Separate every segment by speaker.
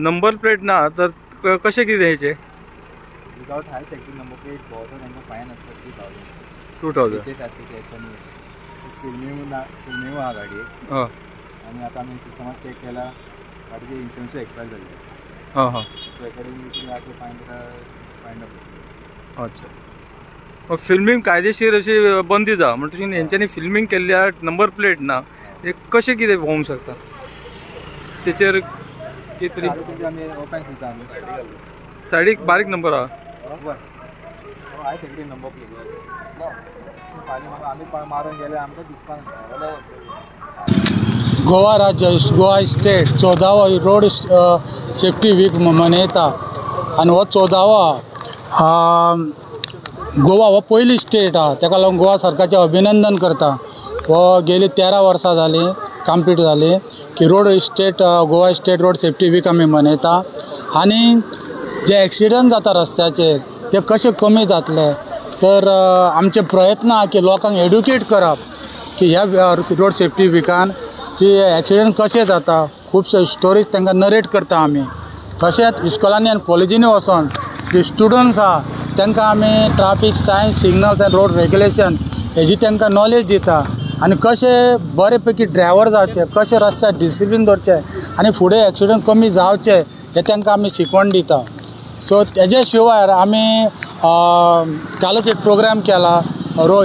Speaker 1: Number plate ना तर कशें कितें हेचें?
Speaker 2: विदाउट हाय सेक्टर नंबर प्लेट भोंवता तांकां फायन आसता 3000.
Speaker 1: 2000.
Speaker 2: फिल्मी फिल्मी आहा गाडयेक.
Speaker 1: हय.
Speaker 2: आनी आतां आमी सिस्टमाक चॅक केला, गाडयेचे इन्शुरन्सूय एक्सपायर जाल्ले.
Speaker 1: हां हां.
Speaker 2: सो एकॉर्डिंगली आतां फायन ताका फायंड आउट.
Speaker 1: अच्छा, फिल्मींग कायदेशीर अशी बंदी जा म्हणटकीर हेंच्यांनी फिल्मींग केल्ली आहा, नंबर प्लेट ना, हे कशें कितें भोवंक शकता तेचेर कितें तरी
Speaker 2: आमी ऑफेन्स दिता आमी.
Speaker 1: सायडीक बारीक नंबर आहा.
Speaker 2: हाय सेक्रेटरी नंबर प्लेट आमी मारून गेले आमकां दिसपाक.
Speaker 3: गोवा राज्य, गोवा स्टेट 14वो रोड सेफ्टी वीक मनयता आनी हो 14वो गोवा हो पयली स्टेट आहा, ताका लागून गोवा सरकारचें अभिनंदन करता. हो गेली 13 वर्सां जालीं कंप्लीट जाली की road state Goa state road safety week आमी मनयता. आनी जे एक्सिडंट जाता रस्त्याचेर ते कशे कमी जातले तर आमचे प्रयत्न आहा की लोकांक एड्युकेट करप की ह्या रोड सेफ्टी विकान की एक्सिडंट कशें जाता, खुबशे स्टोरीज तांकां नरेट करता आमी. तशेंच इस्कॉलांनी आनी कॉलेजींनी वचोन जे स्टुडंट्स आहा तांकां आमी traffic signs, signals आनी रोड रेगुलेशन हेजी तांकां नॉलेज दिता आनी कशें बरे पैकी ड्रायवर जावचे, कशें रस्त्यार डिसिप्लीन दवरचें आनी फुडें एक्सिडंट कमी जावचे हें तांकां आमी शिकवण दिता. सो तेजे शिवाय आमी कालच एक प्रोग्राम केला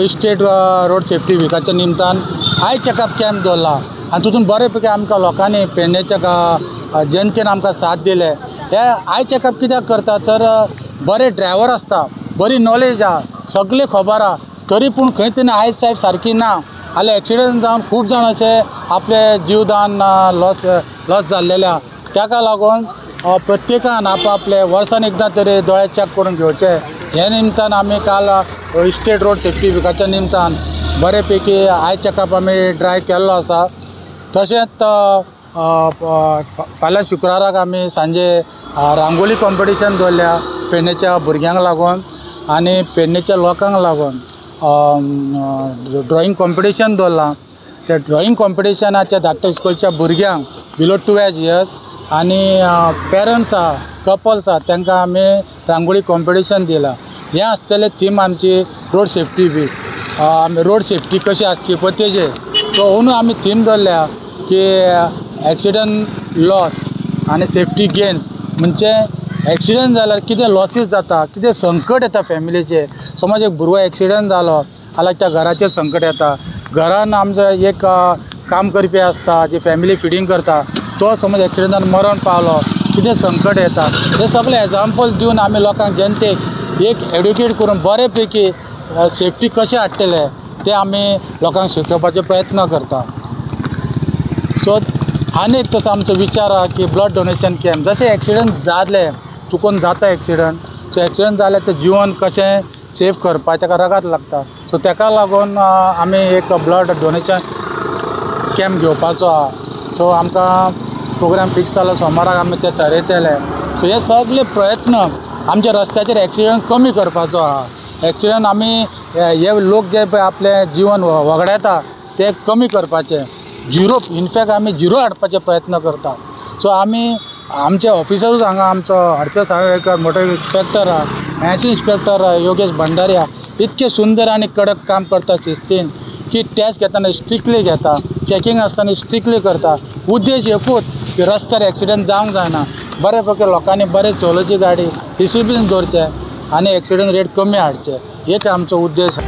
Speaker 3: स्टेट रोड सेफ्टी विकाच्या निमतान आय चॅकअप कॅम्प दवरला आनी तितून बरे पैकी आमकां लोकांनी पेडणेच्या जनतेन आमकां साथ दिले. हे आय चॅकअप कित्याक करता तर बरे ड्रायवर आसता, बरी नॉलेज आहा, सगळें खबर आहा, तरी पूण खंय तरी आय सायट सारकी ना जाल्यार एक्सिडंट जावन खूब जाण अशे आपले जिवदान लॉस लॉस जाल्लेले आहा. ताका लागून प्रत्येकान आपआपले वर्सान एकदां तरी दोळे चॅक करून घेवचे. हे निमतान आमी काल स्टेट रोड सेफ्टी विकाच्या निमतान बरे पैकी आय चॅकअप आमी ड्रायव केल्लो आसा. तशेंच फाल्यां शुक्राराक आमी सांजे रांगोली कॉम्पिटिशन दवरल्या पेडणेच्या भुरग्यांक लागून आनी पेडणेच्या लोकांक लागून ड्रॉइंग कॉम्पिटिशन दवरलां. त्या ड्रॉइंग कॉम्पिटिशनाच्या धाकट्या इस्कॉलच्या भुरग्यांक बिलो 12 इयर्स आनी पेरंट्स आहा, कपल्स आहा, तांकां आमी रांगोळी कॉम्पिटिशन दिलां. हें आसतलें थीम आमची रोड सेफ्टी वीक. आमी रोड सेफ्टी कशी आसची पळय तेजेर सो अंदू आमी थीम दवरल्या की एक्सिडंट लॉस आनी सेफ्टी गेन्स, म्हणजे एक्सिडंट जाल्यार कितें लॉसीस जाता, कितें संकट येता फॅमिलीचेर. समज एक भुरगो एक्सिडंट जालो जाल्यार त्या घराचेर संकट येता, घरान आमचो एक काम करपी आसता जी फॅमिली फिडींग करता, तो समज एक्सिडंटान मरण पावलो कितें संकट येता. हे सगळे एग्जाम्पल दिवन आमी लोकांक जनतेक एक एड्युकेट करून बरे पैकी सेफ्टी कशें हाडटले ते आमी लोकांक शिकोवपाचो प्रयत्न करता. सो आनी एक तसो आमचो विचार आहा की ब्लड डोनेशन कॅम्प, जशें एक्सिडंट जाले चुकोन जाता एक्सिडंट, सो एक्सिडंट जाल्यार तें जिवन कशें सेफ करपाक ताका रगत लागता. सो ताका लागून आमी एक ब्लड डोनेशन कॅम्प घेवपाचो आहा. सो आमकां प्रोग्राम फिक्स जालो, सोमाराक आमी ते थरयतले. सो हे सगळे प्रयत्न आमच्या रस्त्याचेर एक्सिडंट कमी करपाचो आहा. एक्सिडंट आमी हे लोक जे पळय आपलें जिवन वगडायता ते कमी करपाचे, झिरो, इनफॅक्ट आमी झिरो हाडपाचे प्रयत्न करता. सो आमी आमचे ऑफिसरूच हांगा आमचो हर्षद सावयकर मोटर इन्स्पेक्टर आहा, एसी इन्स्पेक्टर योगेश भंडारी आहा, इतके सुंदर आनी कडक काम करता शिस्तीन की टॅस्ट घेतना स्ट्रिक्टली घेता, चॅकिंग आसतना स्ट्रिक्टली करता. उद्देश एकूच की रस्त्यार एक्सिडंट जावंक जायना, बरे पैकी लोकांनी बरें चलोवची गाडी, डिसिप्लीन दवरचें आनी एक्सिडंट रेट कमी हाडचे, एक आमचो उद्देश.